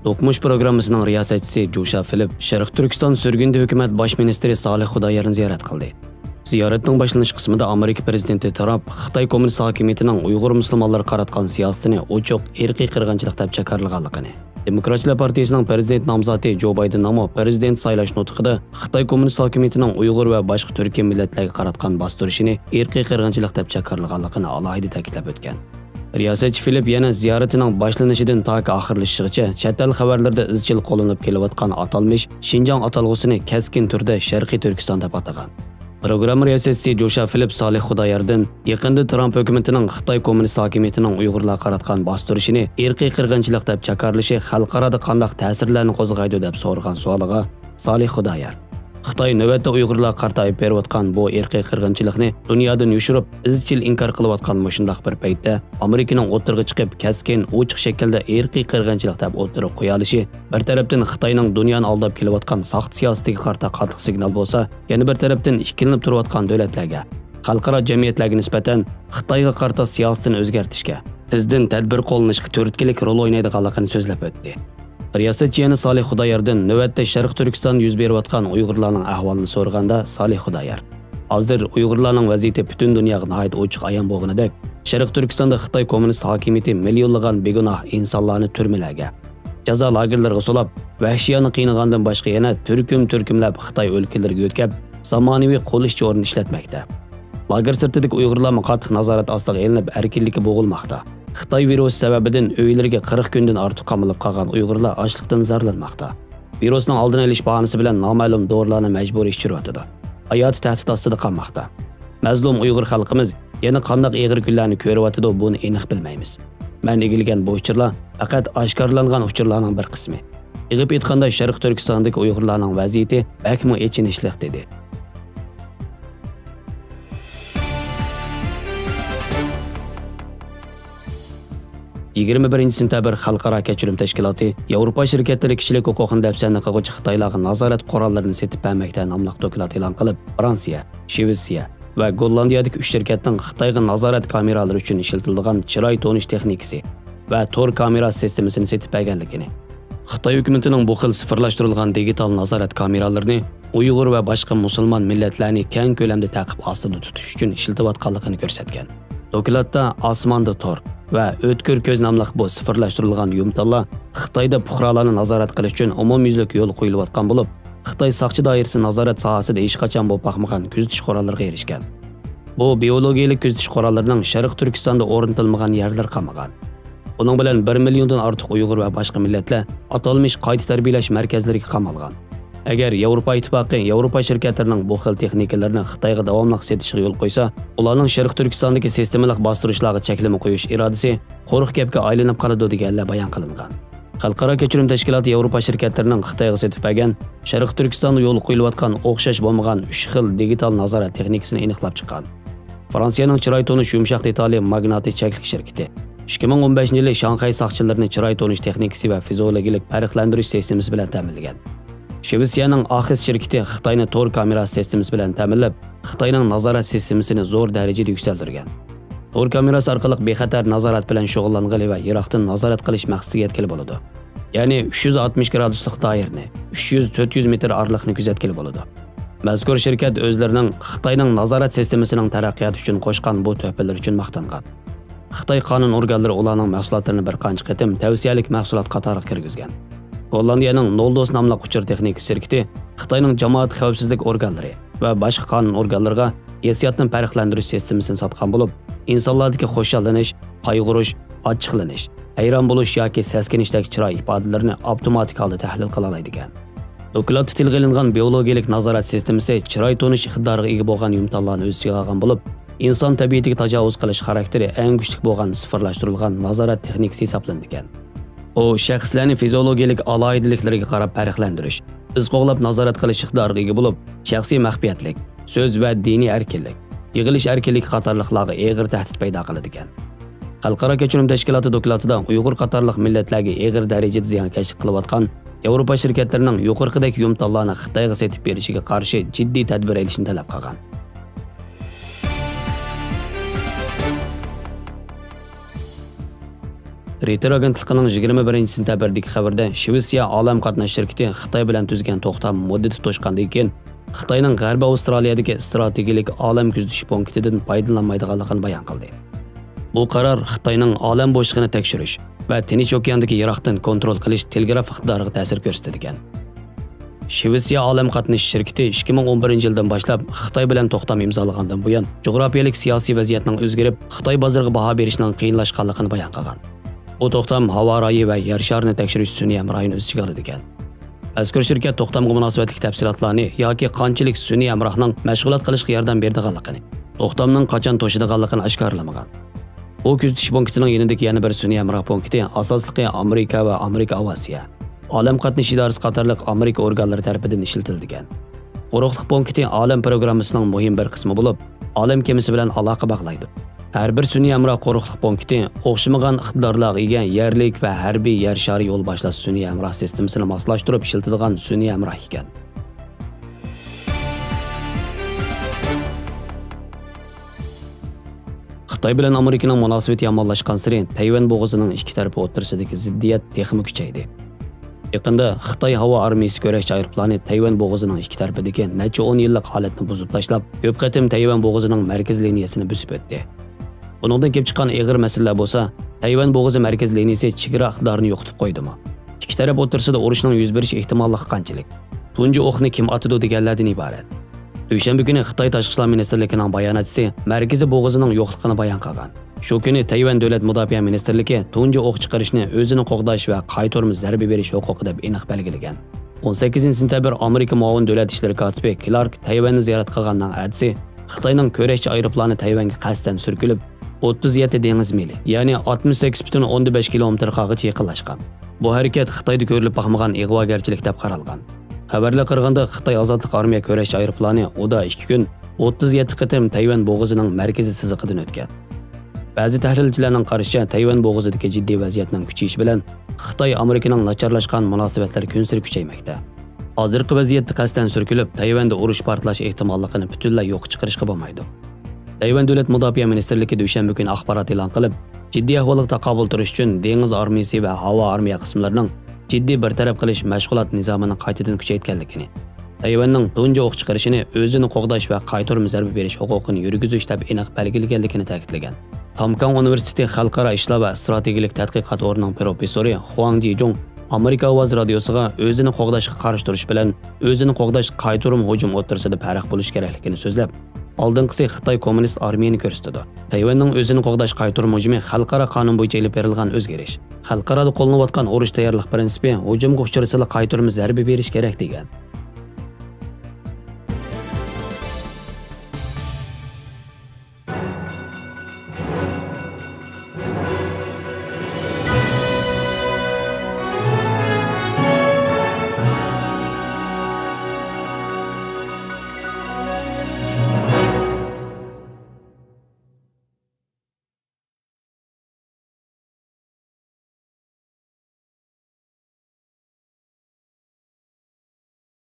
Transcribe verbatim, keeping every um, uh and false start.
دوقمۇش پروگراممىسىنىڭ رىياسەتچىسى جوشا فىلىپ شەرقىي تۈركىستان سۈرگۈندە ھۆكۈمەت باش مىنىستىرى سالىھ خۇدايارنى زىيارەت قىلدى. زىيارەتنىڭ باشلىنىش قىسمىدا ئامېرىكا پرېزىدېنتى ترامپ خىتاي كوممۇنىست ھاكىمىيىتىنىڭ ئۇيغۇر مۇسۇلمانلارغا قاراتقان سىياسىتىنى ئوچۇق ئىرقىي قىرغىنچىلىق دەپ جاكارلىغانلىقىنى، دېموكراتچىلار پارتىيىسىنىڭ پرېزىدېنت نامزاتى جو بايدېن نامۇ پرېزىدېنت سايلاش نۇتقىدا خىتاي كوممۇنىست ھاكىمىيىتىنىڭ ئۇيغۇر ۋە باشقا تۈركىي مىللەتلەرگە قاراتقان باستۇرۇشىنى ئىرقىي قىرغىنچىلىق دەپ جاكارلىغانلىقىنى ئالاھىدە تەكىتلەپ ئۆتكەن. رىياسەتچى فىلىپ يەنە زىيارىتىنىڭ باشلىنىشىدىن تاكى ئاخىرلىشىشىغىچە چەت ئەل خەۋەرلىرىدە ئىزچىل قوللىنىپ كېلىۋاتقان ئاتالمىش شىنجاڭ ئاتالغۇسىنى كەسكىن تۈردە شەرقىي تۈركىستان دەپ ئاتىغان. پروگرامما رىياسەتچىسى جوشا فىلىپ سالىھ خۇداياردىن يېقىندا ترامپ ھۆكۈمىتىنىڭ خىتاي كوممۇنىست ھاكىمىيىتىنىڭ ئۇيغۇرلارغا قاراتقان باستۇرۇشىنى ئىرقىي قىرغىنچىلىق دەپ جاكارلىشى خەلقئارادا قانداق تەسىرلەرنى قوزغايدۇ دەپ سورىغان سوئالىغا سالىھ خۇدايار، خىتاي نۆۋەتتە ئۇيغۇرلارغا قارىتا ئېلىپ بېرىۋاتقان بۇ ئىرقىي قىرغىنچىلىقنى دۇنيادىن يوشۇرۇپ، ئىزچىل ئىنكار قىلىۋاتقان مۇشۇنداق بىر پەيتتە، ئامېرىكىنىڭ ئوتتۇرىغا چىقىپ، كەسكىن، ئوچۇق شەكىلدە ئىرقىي قىرغىنچىلىق دەپ ئوتتۇرىغا قويالىشى، بىر تەرەپتىن خىتاينىڭ دۇنيانى ئالداپ كېلىۋاتقان ساختا سىياسىتىگە قارىتا قاتتىق سىگنال بولسا، يەنە بىر تەرەپتىن ئىككىلىنىپ تۇرۇۋاتقان دۆلەتلەرگە، خەلقئارا جەمئىيەتلەرگە نىسبەتەن خىتايغا قارىتا سىياسىتىنى ئۆزگەرتىشكە، تېزدىن تەدبىر قوللىنىشقا تۈرتكىلىك رول ئوينايدىغانلىقىنى سۆزلەپ ئۆتتى. رىياسەتچى يەنە سالىھ خۇداياردىن نۆۋەتتە شەرقىي تۈركىستاندا يۈز بېرىۋاتقان ئۇيغۇرلارنىڭ ئەھۋالىنى سورىغاندا، سالىھ خۇدايار، ھازىر ئۇيغۇرلارنىڭ ۋەزىيىتى پۈتۈن دۇنياغا ناھايىتى ئوچۇق ئايان بولغىنىدەك، شەرقىي تۈركىستاندا خىتاي كوممۇنىست ھاكىمىيىتى مىليونلىغان بىگۇناھ ئىنسانلارنى تۈرمىلەرگە، جازا لاگېرلىرىغا سولاپ، ۋەھشىيانە قىينىغاندىن باشقا يەنە تۈركۈم-تۈركۈملەپ خىتاي ئۆلكىلىرىگە يۆتكەپ، زامانىۋى قول ئىشچى ئورنىنى ئىشلەتمەكتە. لاگېر سىرتىدىكى ئۇيغۇرلارمۇ قاتتىق نازارەت ئاستىغا ئېلىنىپ، ئەركىنلىكى بوغۇلماقتا. خىتاي ۋىرۇسى سەۋەبىدىن ئۆيلىرىگە قىرىق كۈندىن ئارتۇق قامىلىپ قالغان ئۇيغۇرلار ئاچلىقتىن زارلانماقتا. ۋىرۇسنىڭ ئالدىنى ئېلىش باھانىسى بىلەن نامەلۇم دورىلارنى مەجبۇرىي ئىچۈرۈۋاتىدۇ. ھاياتى تەھدىت ئاستىدا قالماقتا. مەزلۇم ئۇيغۇر خەلقىمىز يەنە قانداق ئېغىر كۈنلەرنى كۆرۈۋاتىدۇ، بۇنى ئېنىق بىلمەيمىز. مەن ئىگىلىگەن بۇ ئۇچۇرلار پەقەت ئاشكارىلانغان ئۇچۇرلارنىڭ بىر قىسمى. يىغىپ ئېيتقاندا، شەرقىي تۈركىستاندىكى ئۇيغۇرلارنىڭ ۋەزىيىتى بەكمۇ ئېچىنىشلىق، دېدى. يىگىرمە بىرىنچى سېنتەبىر خەلقئارا كەچۈرۈم تەشكىلاتى ياۋروپا شىركەتلىرى كىشىلىك ھوقۇقنى دەپسەندە قىلغۇچى خىتايلارغا نازارەت قوراللىرىنى سېتىپ بەرمەكتە ناملىق دوكلات ئېلان قىلىپ، فرانسىيە، شىۋېتسىيە ۋە گوللاندىيەدىكى ئۈچ شىركەتنىڭ خىتايغا نازارەت كامېرالىرى ئۈچۈن ئىشلىتىلىدىغان چىراي تونۇش تېخنىكىسى ۋە تور كامېرا سىستېمىسىنى سېتىپ بەرگەنلىكىنى، خىتاي ھۆكۈمىتىنىڭ بۇ خىل سىفىرلاشتۇرۇلغان دىگىتال نازارەت كامېرالىرىنى ئۇيغۇر ۋە باشقا مۇسۇلمان مىللەتلەرنى كەڭ كۆلەمدە تەقىب ئاستىدا تۇتۇش ئۈچۈن ئىشلىتىۋاتقانلىقىنى كۆرسەتكەن. دوكلاتتا ئاسماندا تور ۋە ئۆتكۈر كۆز ناملىق بۇ سىفىرلاشتۇرۇلغان يۇمتاللار خىتايدا پۇقرالارنى نازارەت قىلىش ئۈچۈن ئومۇميۈزلۈك يولغا قويۇلۇۋاتقان بولۇپ، خىتاي ساقچى دائىرىسى نازارەت ساھەسىدە ھېچقاچان بولۇپ باقمىغان كۆزىتىش قوراللىرىغا ئېرىشكەن. بۇ بىئولوگىيەلىك كۆزىتىش قوراللىرىنىڭ شەرقىي تۈركىستاندا ئورنىتىلمىغان يەرلىرى قالمىغان. بۇنىڭ بىلەن بىر مىليوندىن ئارتۇق ئۇيغۇر ۋە باشقا مىللەتلەر ئاتالمىش قايتا تەربىيەلەش مەركەزلىرىگە قامالغان. ئەگەر ياۋروپا ئىتتىپاقى ياۋروپا شىركەتلىرىنىڭ بۇ خىل تېخنىكىلىرىنى خىتايغا داۋاملىق سېتىشىغا يول قويسا، ئۇلارنىڭ شەرقىي تۈركىستاندىكى سىستېمىلىق باستۇرۇشلارغا چەكلىمە قويۇش ئىرادىسى قۇرۇق گەپكە ئايلىنىپ قالىدۇ، دېگەنلەر بايان قىلىنغان. خەلقئارا كەچۈرۈم تەشكىلاتى ياۋروپا شىركەتلىرىنىڭ خىتايغا سېتىپ بەرگەن شەرقىي تۈركىستاندا يولغا قويۇلۇۋاتقان ئوخشاش بولمىغان ئۈچ خىل دىگىتال نازارەت تېخنىكىسىنى ئېنىقلاپ چىققان. فرانسىيەنىڭ چىراي تونۇش يۇمشاق دېتالى ماگناتى چەكلىك شىركىتى ئىككى مىڭ ئون بەشىنچى يىلى شاڭخەي ساقچىلىرىنى چىراي تونۇش تېخنىكىسى ۋە فىزىئولوگىيەلىك پەرقلەندۈرۈش سىستېمىسى بىلەن تەمىنلىگەن. شىۋېتسىيەنىڭ ئاخىس شىركىتى خىتاينى تور كامېرا سىستېمىسى بىلەن تەمىنلەپ، خىتاينىڭ نازارەت سىستېمىسىنى زور دەرىجىدە يۈكسەلدۈرگەن. تور كامېراسى ئارقىلىق بىخەتەر نازارەت بىلەن شۇغۇللانغىلى ۋە يىراقتىن نازارەت قىلىش مەقسىتىگە يەتكىلى بولىدۇ. يەنى ئۈچ يۈز ئاتمىش گرادۇسلۇق دائىرىنى، ئۈچ يۈز، تۆت يۈز مېتىر ئارىلىقنى كۆزەتكىلى بولىدۇ. مەزكۇر شىركەت ئۆزلىرىنىڭ خىتاينىڭ نازارەت سىستېمىسىنىڭ تەرەققىياتى ئۈچۈن قوشقان بۇ تۆھپىلىرى ئۈچۈن ماختانغان. خىتاي قانۇن ئورگانلىرى ئۇلارنىڭ مەھسۇلاتلىرىنى بىر قانچە قېتىم تەۋسىيەلىك مەھسۇلات قاتارىغا كىرگۈزگەن. گوللاندىيەنىڭ نولدوس ناملىق ئۇچۇر تېخنىكا شىركىتى خىتاينىڭ جامائەت خەۋپسىزلىك ئورگانلىرى ۋە باشقا قانۇن ئورگانلىرىغا ھېسسىياتنى پەرقلەندۈرۈش سىستېمىسىنى ساتقان بولۇپ، ئىنسانلاردىكى خۇشاللىنىش، قايغۇرۇش، ئاچچىقلىنىش، ھەيران بولۇش ياكى سەسكىنىشتەك چىراي ئىپادىلىرىنى ئاپتوماتىك ھالدا تەھلىل قىلالايدىكەن. دوكلاتتا تىلغا ئېلىنغان بىئولوگىيەلىك نازارەت سىستېمىسى چىراي تونۇش ئىقتىدارىغا ئىگە بولغان يۇمتاللارنى ئۆز ئىچىگە ئالغان بولۇپ، ئىنسان تەبىئىتىگە تاجاۋۇز قىلىش خاراكتېرى ئەڭ كۈچلۈك بولغان سىفىرلاشتۇرۇلغان نازارەت تېخنىكىسى ھېسابلىنىدىكەن. ئۇ شەخسلەرنى فىزىئولوگىيەلىك ئالاھىدىلىكلىرىگە قاراپ پەرقلەندۈرۈش، ئىز قوغلاپ نازارەت قىلىش ئىقتىدارىغا ئىگە بولۇپ، شەخسىي مەخپىيەتلىك، سۆز ۋە دىنىي ئەركىنلىك، يىغىلىش ئەركىنلىكى قاتارلىقلارغا ئېغىر تەھدىت پەيدا قىلىدىكەن. خەلقئارا كەچۈرۈم تەشكىلاتى دوكلاتىدا ئۇيغۇر قاتارلىق مىللەتلەرگە ئېغىر دەرىجىدە زىيانكەشلىك قىلىۋاتقان ياۋروپا شىركەتلىرىنىڭ يۇقىرىقىدەك يۇمتاللارنى خىتايغا سېتىپ بېرىشىگە قارشى جىددىي تەدبىر ئېلىشنى تەلەپ قىلغان. رېيتېر ئاگېنتلىقىنىڭ يىگىرمە بىرىنچى سېنتەبىردىكى خەۋىرىدە شىۋېتسىيە ئالەم قاتناش شىركىتى خىتاي بىلەن تۈزگەن توختام مۇددىتى توشقاندىن كېيىن، خىتاينىڭ غەربىي ئاۋسترالىيەدىكى ئىستراتېگىيەلىك ئالەم كۆزىتىش پونكىتىدىن پايدىلانمايدىغانلىقىنى بايان قىلدى. بۇ قارار خىتاينىڭ ئالەم بوشلۇقىنى تەكشۈرۈش ۋە تىنچ ئوكياندىكى يىراقتىن كونترول قىلىش تېلېگراف ئىقتىدارىغا تەسىر كۆرسىتىدىكەن. شىۋېتسىيە ئالەم قاتنىشى شىركىتى ئىككى مىڭ ئون بىرىنچى يىلدىن باشلاپ خىتاي بىلەن توختام ئىمزالىغاندىن بۇيان، جۇغراپىيەلىك سىياسىي ۋەزىيەتنىڭ ئۆزگىرىپ، خىتاي بازىرىغا باھا بېرىشنىڭ قىيىنلاشقانلىقىنى بايان قىلغان. بۇ توختام ھاۋا رايى ۋە يەر شارىنى تەكشۈرۈش سۈنئىي ھەمراھىنى ئۆز ئىچىگە ئالىدىكەن. مەزكۇر شىركەت توختامغا مۇناسىۋەتلىك تەپسىلاتلارنى ياكى قانچىلىك سۈنئىي ھەمراھنىڭ مەشغۇلات قىلىشقا ياردەم بېرىدىغانلىقىنى، توختامنىڭ قاچان توشىدىغانلىقىنى ئاشكارىلىمىغان. بۇ كۆزىتىش پونكىتىنىڭ يېنىدىكى يەنە بىر سۈنئىي ھەمراھ پونكىتى ئاساسلىقى ئامېرىكا ۋە ئامېرىكا ئاۋىئاتسىيە، ئالەم قاتنىشى ئىدارىسى قاتارلىق ئامېرىكا ئورگانلىرى تەرىپىدىن ئىشلىتىلىدىكەن. قۇرۇقلۇق پونكىتى ئالەم پروگراممىسىنىڭ مۇھىم بىر قىسمى بولۇپ، ئالەم كېمىسى بىلەن ئالاقە باغلايدۇ. ھەر بىر سۈنئىي ھەمراھ قۇرۇقلۇق پونكىتى ئوخشىمىغان ئىقتىدارلارغا ئىگە يەرلىك ۋە ھەربىي يەر شارى يول باشلاش سۈنئىي ھەمراھ سىستېمىسىنى ماسلاشتۇرۇپ ئىشلىتىدىغان سۈنئىي ھەمراھ ئىكەن. خىتاي بىلەن ئامېرىكىنىڭ مۇناسىۋىتى يامانلاشقانسېرى تەيۋەن بوغۇزىنىڭ ئىككى تەرىپى ئوتتۇرىسىدىكى زىددىيەت تېخىمۇ كۈچەيدى. يېقىندا خىتاي ھاۋا ئارمىيىسى كۆرەشچى ئايروپىلانى تەيۋەن بوغۇزىنىڭ ئىككى تەرىپىدىكى نەچچە ئون يىللىق ھالەتنى بۇزۇپ تاشلاپ، كۆپ قېتىم تەيۋەن بوغۇزىنىڭ مەركىزىي لىنىيەسىنى بۆسۈپ ئۆتتى. بۇنىڭدىن كېلىپ چىققان ئېغىر مەسىلىلەر بولسا، تەيۋەن بوغۇزى مەركىزىي لىنىيەسى چېگرا ئىقتىدارىنى يوقىتىپ قويدىمۇ؟ ئىككى تەرەپ ئوتتۇرىسىدا ئۇرۇشنىڭ يۈز بېرىش ئېھتىماللىقى قانچىلىك؟ تۇنجى ئوقنى كىم ئاتىدۇ دېگەنلەردىن ئىبارەت. دۈشەنبە كۈنى خىتاي تاشقى ئىشلار مىنىستىرلىكىنىڭ باياناتچىسى مەركىزىي بوغۇزىنىڭ يوقلۇقىنى بايان قىلغان. شۇ كۈنى تەيۋەن دۆلەت مۇداپىئە مىنىستىرلىكى تۇنجى ئوق چىقىرىشنى ئۆزىنى قوغداش ۋە قايتۇرما زەربە بېرىش ھوقۇقى دەپ ئېنىق بەلگىلىگەن. ئون سەككىزىنچى سېنتەبىر ئامېرىكا مۇئاۋىن دۆلەت ئىشلىرى كاتىپى كلارك تەيۋەننى زىيارەت قىلغاننىڭ ئەتىسى خىتاينىڭ كۆرەشچى ئايروپىلانى تەيۋەنگە قەستەن سۈركىلىپ، ئوتتۇز يەتتە دېڭىز مىلى، يەنى ئاتمىش سەككىز پۈتۈن ئوندىن بەش كىلومېتىر قاغىچە يېقىنلاشقان. بۇ ھەرىكەت خىتايدا كۆرۈلۈپ باقمىغان ئىغۋاگەرچىلىك دەپ قارالغان. خەۋەرلەرگە قارىغاندا، خىتاي ئازادلىق ئارمىيە كۆرەشچى ئايروپىلانى ئۇدا ئىككى كۈن ئوتتۇز يەتتە قېتىم تەيۋەن بوغۇزىنىڭ مەركىزىي سىزىقىدىن ئۆتكەن. بەزى تەھلىلچىلەرنىڭ قارىشىچە، تەيۋەن بوغۇزىدىكى جىددىي ۋەزىيەتنىڭ كۈچىيىشى بىلەن خىتاي ئامېرىكىنىڭ ناچارلاشقان مۇناسىۋەتلىرى كۈنسېرى كۈچەيمەكتە. ھازىرقى ۋەزىيەتتە قەستەن سۈركىلىپ، تەيۋەندە ئۇرۇش پارتلاش ئېھتىماللىقىنى پۈتۈنلەي يوققا چىقىرىشقا بولمايدۇ. تەيۋەن دۆلەت مۇداپىئە مىنىستىرلىكى دۈشەنبە كۈنى ئاخبارات ئېلان قىلىپ، جىددىي ئەھۋالغا تاقابىل تۇرۇش ئۈچۈن دېڭىز ئارمىيىسى ۋە ھاۋا ئارمىيە قىسىملىرىنىڭ جىددىي بىر تەرەپ قىلىش مەشغۇلات نىزامىنى قايتىدىن كۈچەيتكەنلىكىنى، تەيۋەننىڭ تۇنجى ئوق چىقىرىشىنى ئۆزىنى قوغداش ۋە قايتۇرما زەربە بېرىش ھوقۇقىنى يۈرگۈزۈش دەپ ئېنىق بەلگىلىگەنلىكىنى تەكىتلىگەن. تامكاڭ ئۇنىۋېرسىتېتى خەلقئارا ئىشلار ۋە ئىستراتېگىيەلىك تەتقىقات ئورنىنىڭ پروفېسسورى خۇاڭ جىجۇڭ ئامېرىكا ئاۋازى رادىيوسىغا ئۆزىنى قوغداشقا قارشى تۇرۇش بىلەن ئۆزىنى قوغداش قايتۇرما ھۇجۇم ئوتتۇرىسىدا پەرق بولۇش كېرەكلىكىنى سۆزلەپ، ئالدىنقىسى خىتاي كوممۇنىست ئارمىيىنى كۆرسىتىدۇ. تەيۋەننىڭ ئۆزىنى قوغداش قايتۇرما ھۇجۇمى خەلقئارا قانۇن بويىچە ئېلىپ بېرىلغان ئۆزگىرىش. خەلقئارادا قوللىنىۋاتقان ئۇرۇش تەييارلىق پىرىنسىپى ھۇجۇمغا ئۇچرىسىلا قايتۇرما زەربە بېرىش كېرەك دېگەن.